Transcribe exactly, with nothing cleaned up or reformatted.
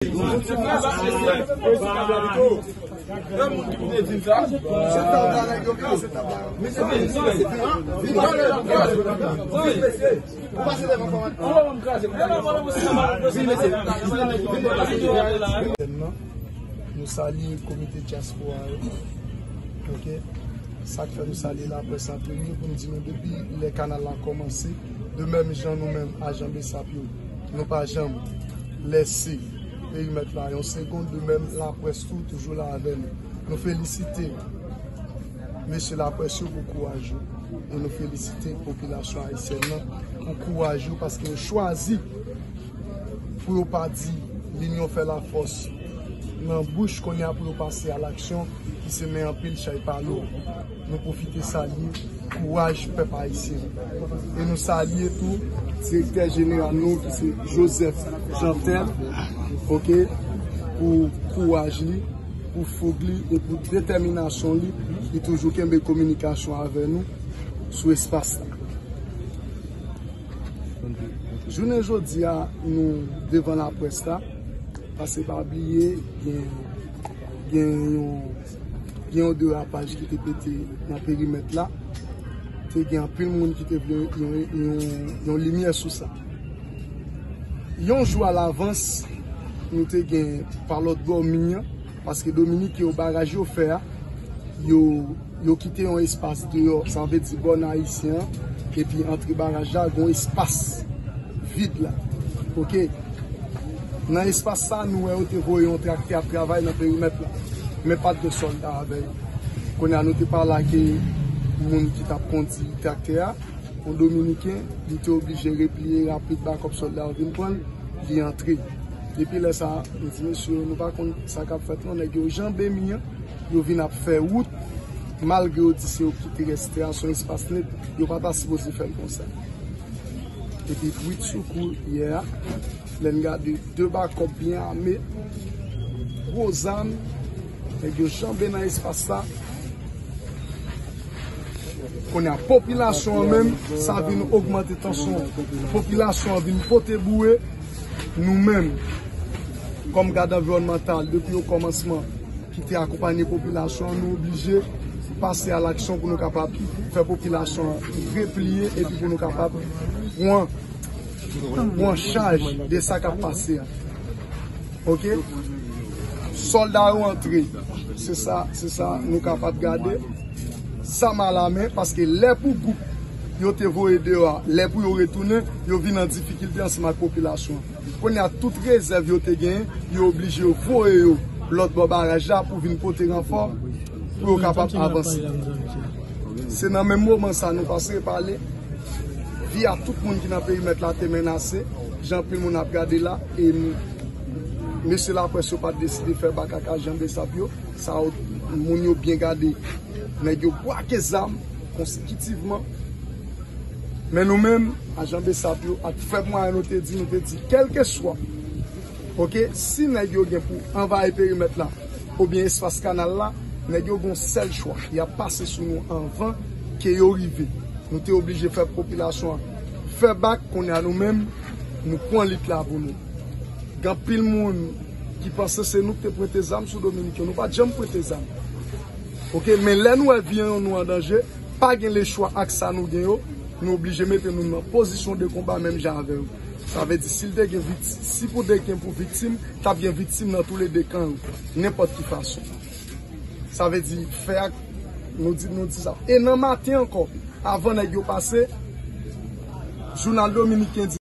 Nou salye komite dyaspora yo. Ok? Sa k fè nou salye laprès an premye pou n di nou depi lè kanal la kòmanse, de menm jan nou menm ajan BSAP yo, nou pa janm lèse perimèt la yon segonn, de menm laprès tou toujou la avè nou. Nou felisite mesye laprès yo pou kouraj yo e nou felisite popilasyon ayisyèn nan pou kouraj yo paske yo chwazi pou yo pa di linyon fè lafòs nan bouch, kounye a pou yo pase a laksyon ki se men anpil chay pa lou. Nou pwofite salye kouraj pèp ayisyen. E nou salye tou direktè jeneral nou ki se Joseph Jeantel, ok, pou kouraj li, pou foug li e pou detèminasyon li, li toujou kenbe kominikasyon avè nou sou espas la. Jounen jodi a, nou devan laprès la, paske pa bliye, gen, gen yon, gen yon derapaj ki te pete nan perimèt la. Te gen anpil moun ki te vle yon, yon, yon limyè sou sa. Yon jou alavans, nou te gen pa lòt bò mi an, paske Dominiken yo, baraj yo fè a, yo, yo kite yon espas deyò, sa vle di bò nan Ayisyen an, epi antre baraj la, gen yon espas vid la. Ok? Nan espas sa, nou wè yo te voye yon traktè ap travay nan perimèt la. Men pa t gen sòlda avè yo. Kounye a, nou te pale ak moun ki t ap kondi traktè a, yon Dominiken, li te oblije repliye rapid, bakòp sòlda yo vin pran l, li antre. Depi lè sa a, m di, mesye, nou pa konn sa k ap fèt non, nèg yo janbe mi an, yo vin ap fè wout, malgre yo di se yo ki te reste a, se yon espas net, yo pa ta sipoze fè l konsa. Epi brit sou kou yè a, lè n gade de bakòp byen ame, gwo zam, nèg yo janbe nan espas la. Kounye a, popilasyon an menm, sa vin ogmante tansyon an. Popilasyon an vin pote boure. Nou menm, kòm gad anviwònmantal, depi okòmansman, ki te akonpanye popilasyon an, nou oblije pase a laksyon pou nou kapab fè popilasyon an repliye epi pou nou kapab pran, pran chaj de sa k ap pase a. Ok? Sòlda yo antre. Se sa, se sa nou kapab gade. Zam alamen, paske lè pou gwoup yo te voye deyò a, lè pou yo retounen, yo vin an difikilte ansanm ak popilasyon an. Kounye a, tout rezèv yo te genyen, yo oblije voye yo lòt bò baraj la pou vin pote ranfò, pou yo kapab avanse. Se nan menm moman sa nou pase pale, vi a tout moun ki nan perimèt la te menase, jan anpil moun ap gade la, e m-, mesye laprès yo pa t deside fè bak ak ajan BSAP yo, sa yo, moun yo byen gade, nèg yo brake zam konsekitivman. Men nou menm, ajan BSAP yo, ak fèb mwayen nou te di, nou te di, kèlkeswa, ok, si nèg yo gen pou anvayi perimèt la, oubyen espas kanal la, nèg yo gen yon sèl chwa, y ap pase sou nou anvan ke yo rive. Nou te oblije fè popilasyon an fè bak, kounye a nou menm, nou pran lit la pou nou. Gen anpil moun ki panse se nou ki te prete zam sou Dominiken, nou pa t janm prete zam. Ok, men lè nou wè vi nou an danje, pa gen lechwa ak sa nou gen yo, nou oblije mete nou nan pozisyon de konba menm jan avè yo. Sa vle di, si l te gen vikti-, si pou te gen pou viktim, t ap gen viktim nan toulede kan yo, nenpòt ki fason. Sa vle di, fè ak, nou di, nou di sa. E nan maten ankò, avan nèg yo pase, jounal dominiken di,